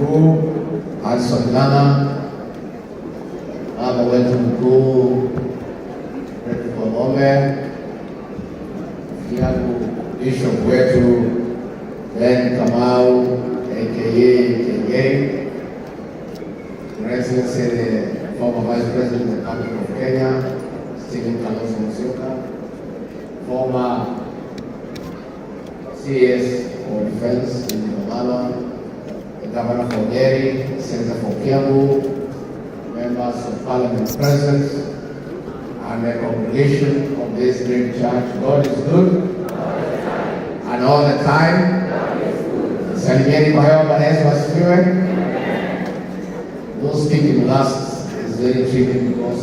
Mkuu Hudson Ng'ang'a, baba wetu mkuu Fredrick Wang'ombe, rafiki yangu Bishop wetu Ben Kamau aka Kengei, Your Excellency the former Vice President of the Republic of Kenya, Stephen Kalonzo Musyoka, former CS for Defense in Wamalwa, the Governor for Nyeri, the Senator for Kiambu, members of Parliament present, and the congregation of this great church. God is good and all the time. Salimieni kwa hewa. Bwana Yesu asifiwe. Those speaking last is very tricky because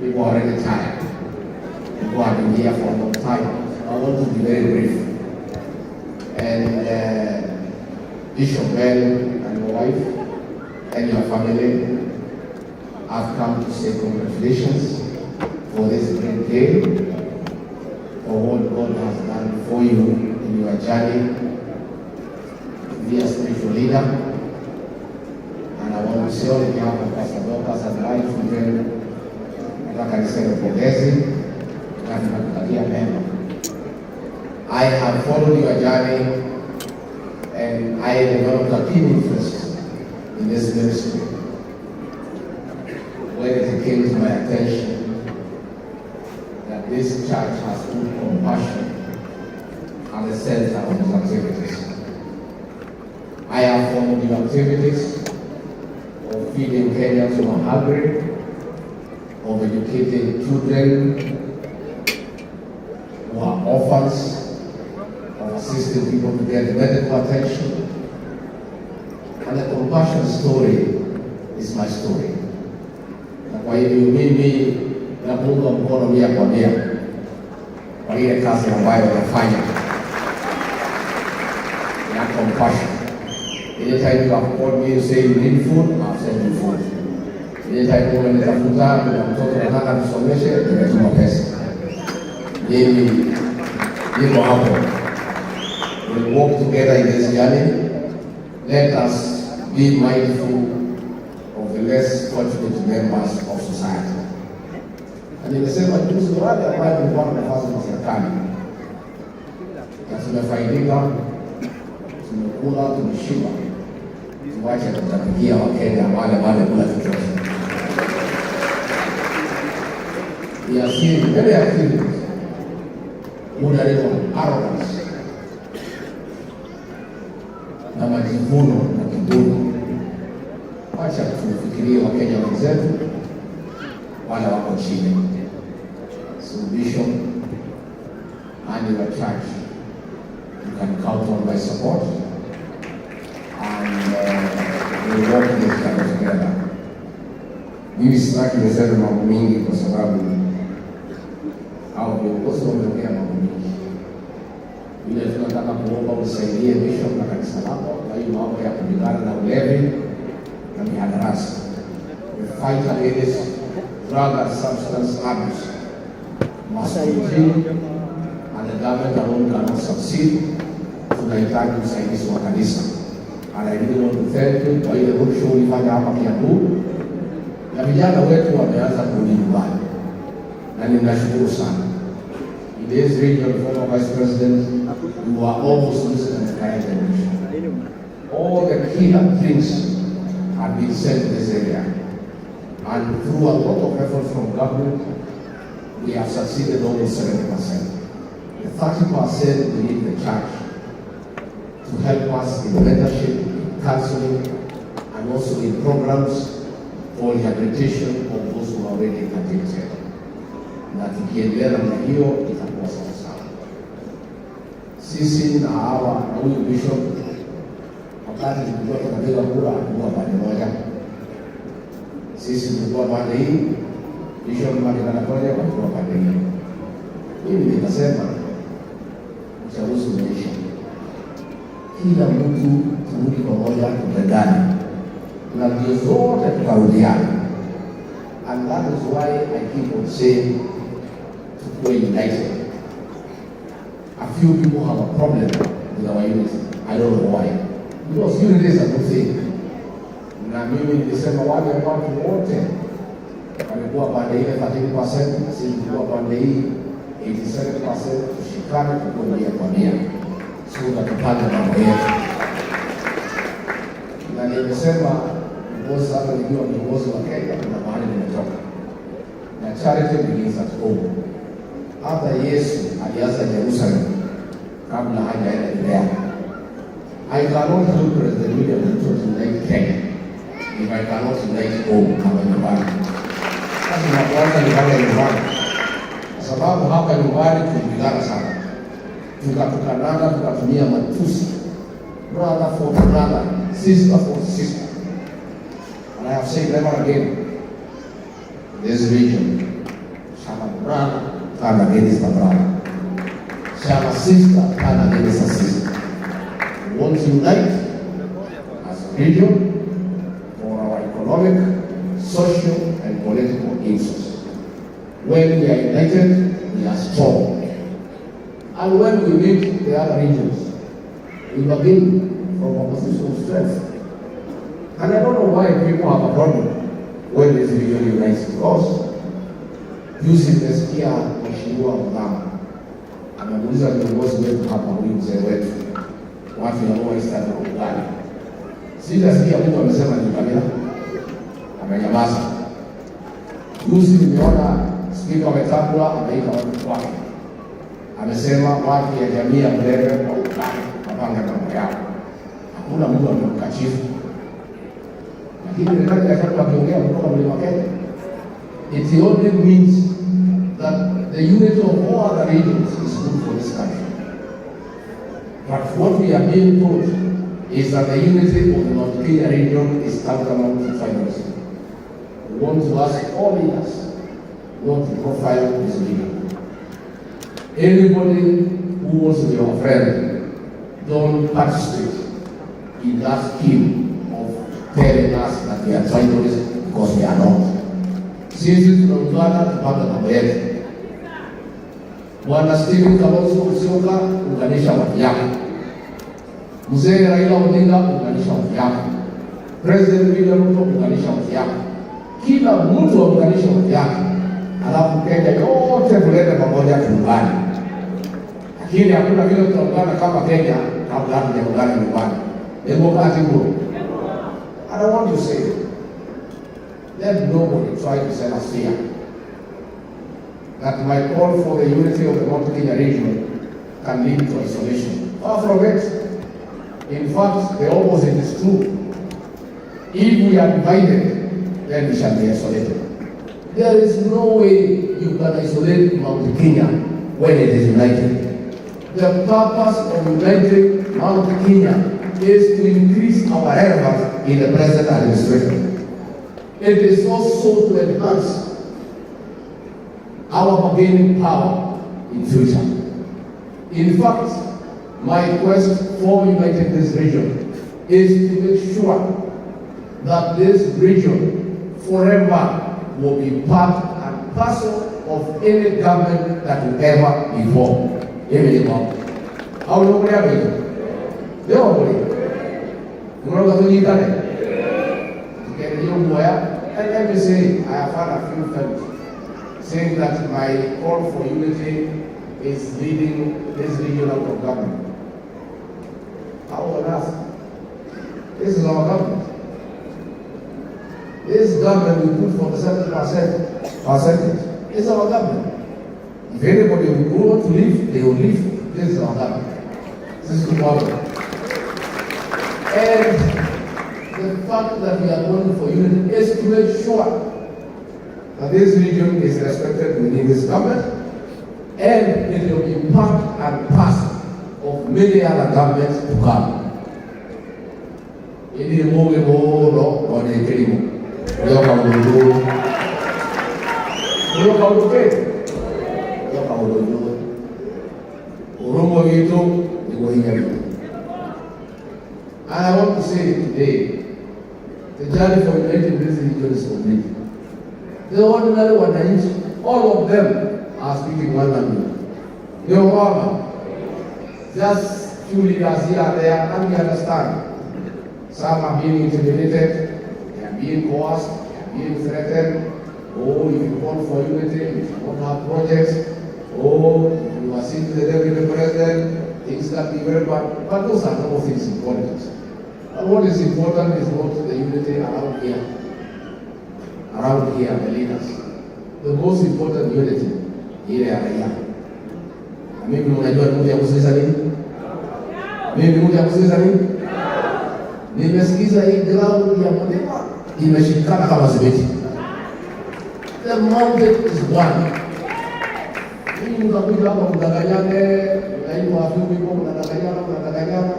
people are already tired. People have been here for a long time. So I want to be very brief. And Bishop Bell and your wife and your family, I've come to say congratulations for this great day, for what God has done for you in your journey to be a spiritual leader. And I want to say on behalf of Pastor Dorcas and I children, nataka niseme pongezi na tunakutakia mema. I have followed your journey and I developed a keen interest in this ministry when it came to my attention that this church has put compassion at the center of its activities. I have followed your activities of feeding Kenyans who are hungry, of educating children who are orphans, of assisting people to get medical attention. And the compassion story is my story. Na kwa hivyo mimi nakuunga mkono mia kwa mia kwa ile kazi ambayo unafanya ya compassion. Anytime you have called me, you say you need food, I'll send you food. Anytime umenitafuta, kuna mtoto nataka tusomeshe, nimetuma pesa. Mimi niko hapo. We walk together in this journey. Let us be mindful of the less fortunate members of society. Na nimesema juzi, wale ambayo tulikuwa na nafasi za serikali na tumefaidika, tumekula, tumeshiba, tuwache kutapikia Wakenya wale wale kula chochote. We are seeing many activities bordering on arrogance na majivuno na kiburi. Wacha tufikirie Wakenya wenzetu wale wako chini. So Bishop and your church, you can count on my support and we work this journey together. Mimi sitaki niseme mambo mingi kwa sababu Hao viongozi wameongea mambo mingi. Ile tunataka kuomba usaidie Bishop na kanisa lako kwa hii mambo ya kupigana na ulevi na mihadarati. The fight against drug and substance abuse must continue and the government alone cannot succeed. Tunahitaji usaidizi wa kanisa. And I really want to thank you kwa ile roadshow ulifanya hapa Kiambu, na vijana wetu wameanza kurudi nyumbani, na ninashukuru sana. In this region, former Vice President, you are almost losing an entire generation. All the killer drinks have been sent to this area. And through a lot of effort from government, we have succeeded almost 70%. The 30% we need the church to help us in mentorship, in counseling, and also in programs for rehabilitation of those who are already addicted. Na tukiendelea namna hiyo itakuwa sawa sawa. Sisi na hawa na huyu bishop, wakati tulikuwa tunapiga kura, hatukuwa pande moja. Sisi tulikuwa pande hii, bishop na kina Nakonye walikuwa pande hii. Mimi nikasema uchaguzi umeisha, kila mtu turudi pamoja, tupendane, na ndio zote tukarudiana. And that is why I keep on saying tukuwe united. A few people have a problem with our unity. I don't know why. Because unity is a good thing. Na mimi nilisema wale watu wote walikuwa pande ile 13% na sisi tulikuwa pande hii 87%, tushikane tukuwe 100%, so tupange mambo yetu. Na nimesema because hata nikiwa kiongozi wa Kenya kuna mahali nimetoka, na charity begins at home. Hata Yesu alianza Jerusalem kabla hajaenda Judea. I cannot help President William Ruto to unite Kenya if I cannot unite home hapa nyumbani. Sasa tunapoanza ni pale nyumbani, kwa sababu hapa nyumbani tulipigana sana, tukatukanana, tukatumia matusi, brother for brother, sister for sister. And I have said never again, this region shall a brother turn against a brother, shall a sister turn against a sister. We want to unite as a region for our economic, social, and political interests. When we are united, we are strong. And when we meet the other regions, we begin from a position of strength. And I don't know why people have a problem when this region unites, because juzi nimesikia Mheshimiwa Muthama amemuuliza viongozi wetu hapa, huyu mzee wetu, watu ya Lower Eastern waungane. Sijasikia mtu amesema ni ukabila, amenyamaza. Juzi nimeona Spika Wetangula ameita watu kwake, amesema watu ya jamii ya Mulembe waungane, wapange mambo yao. Hakuna mtu amemkashifu, lakini Rigathi Gachagua akiongea kutoka Mlima Kenya, it only means that the unity of all other regions is good for this country. But what we are being told is that the unity of the Mount Kenya region is tantamount to tribalism. We want to ask all leaders not to profile this region. Anybody who wants to be our friend, don't participate in that scheme of telling us that we are tribalists, because we are not. Sisi tunaungana tupanga mambo yetu. Bwana Stephen Kalonzo Musyoka, unganisha watu yako. Mzee Raila Odinga, unganisha watu yako. President William Ruto, unganisha watu yako. Kila mtu aunganishe watu yake, alafu Kenya yote tulete pamoja, tuungane. Lakini hakuna vile tutaungana kama Kenya kabla hatujaungana nyumbani. Hebu kazi huo. I don't want to say, let nobody try to sell us fear that my call for the unity of the Mount Kenya region can lead to isolation. Far from it. In fact, the opposite is true. If we are divided, then we shall be isolated. There is no way you can isolate Mount Kenya when it is united. The purpose of uniting Mount Kenya is to increase our relevance in the present administration. It is also to enhance our bargaining power in future. In fact, my quest for uniting this region is to make sure that this region forever will be part and parcel of any government that will ever be formed. Hivi ni mambo. Au ndio kule hapo? Leo kule. Unaona tunyitane. Tukiendelea guoya. And let me say, I have had a few friends saying that my call for unity is leading this region out of government. How on earth? This is our government. This government we put 47% percentage. It's our government. If anybody will want to leave, they will leave. This is our government. This is the problem. And the fact that we are going for unity is to make sure that this region is respected within this government and it will be part and parcel of many other governments to come. Ili muge muno one kilimo. Leo kaundu. Leo kaundu ke? Leo kaundu. Urumo gitu niguo hinya witũ. And I want to say today, the journey for uniting this region is complete. The ordinary wananchi, all of them are speaking one language. Ndio mama. Just few leaders here and there, and we understand. Some are being intimidated, they are being coerced, they are being threatened. Oh, if you call for unity, you shall not have projects. Oh, if you are seen the deputy president, things can be very bad. But those are normal things in politics. But what is important is not the unity around here. Around here, the leaders. The most important unity ni ile ya raia. Na mimi unajua nimekuja kusikiliza nini? Mimi nimekuja kusikiliza nini? Nimesikiza hii ground ya mlima imeshikana kama simiti. The mountain is one. Mimi mtakuja hapa mdanganyane, mnaimba wapi wimbo, mnadanganyana, mnadanganyana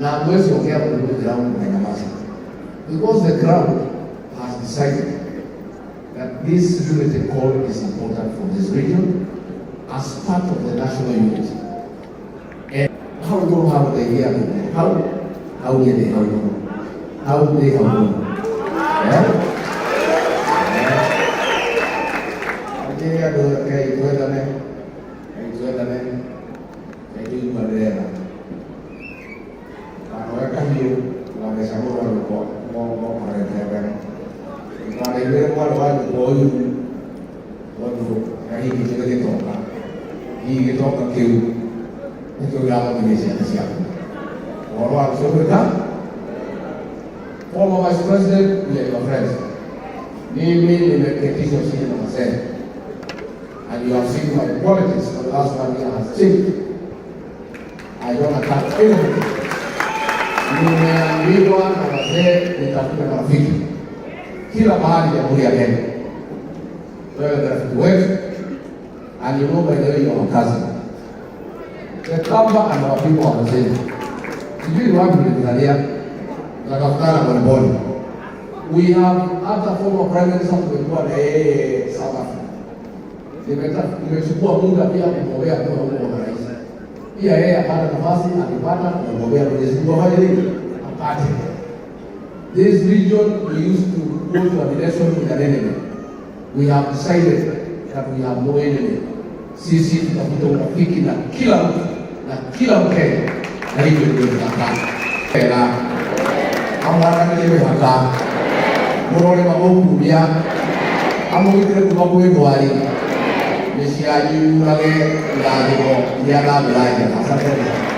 na hamwezi ongea kuliko ground na nyamaza. Because the ground has decided that this unity call is important for this region as part of the national unity. And how do how they hear how they how how they how yeah? Anjĩre andũ rekei twendane, rekei twendane, rekei tũiguanĩre tha. Ndũkanoe kahiũ ũgatheca mũrũ wa nyũkwa mũkorete mbere. Ndũkanaiguĩre mwarĩ wa nyũkwa ũiru tondũ hihi kĩrĩ gĩtonga. Hihi gĩtonga kĩu nĩkĩo kĩrathomithia ciana ciaku. Ũhoro wa gũcũthĩka. Former Vice President, we are your friends. Mimi nimeketishwa chini na wazee. And you have seen my politics for the last one year has changed. I don't attack anybody. Nimeambiwa na wazee nitafute marafiki kila mahali Jamhuri ya Kenya. Wewe ni rafiki wetu, and you know by the way you are our cousin. The Kamba and our people are the same. Sijui wapi mlizalia, tunatafutana polepole. We have hata former prime minister tumekuwa na yeye South Africa. Nimechukua muda pia kumwombea kwa huko kwa rais. Pia yeye apata nafasi, akipata kumwombea Mwenyezi Mungu afanye nini? Apate. This region we used to go to an election with an enemy. We have decided that we have no enemy. Sisi tutafuta urafiki na kila mtu na kila Mkenya, na hivyo ndio tutakaa. Ela amwaranĩrie mĩhaka mũrore magũkumia amũgitĩre kuma kwĩ ndwari mĩciĩ yanyu yurage irathimo iria na mbura njega. Asanteni sana.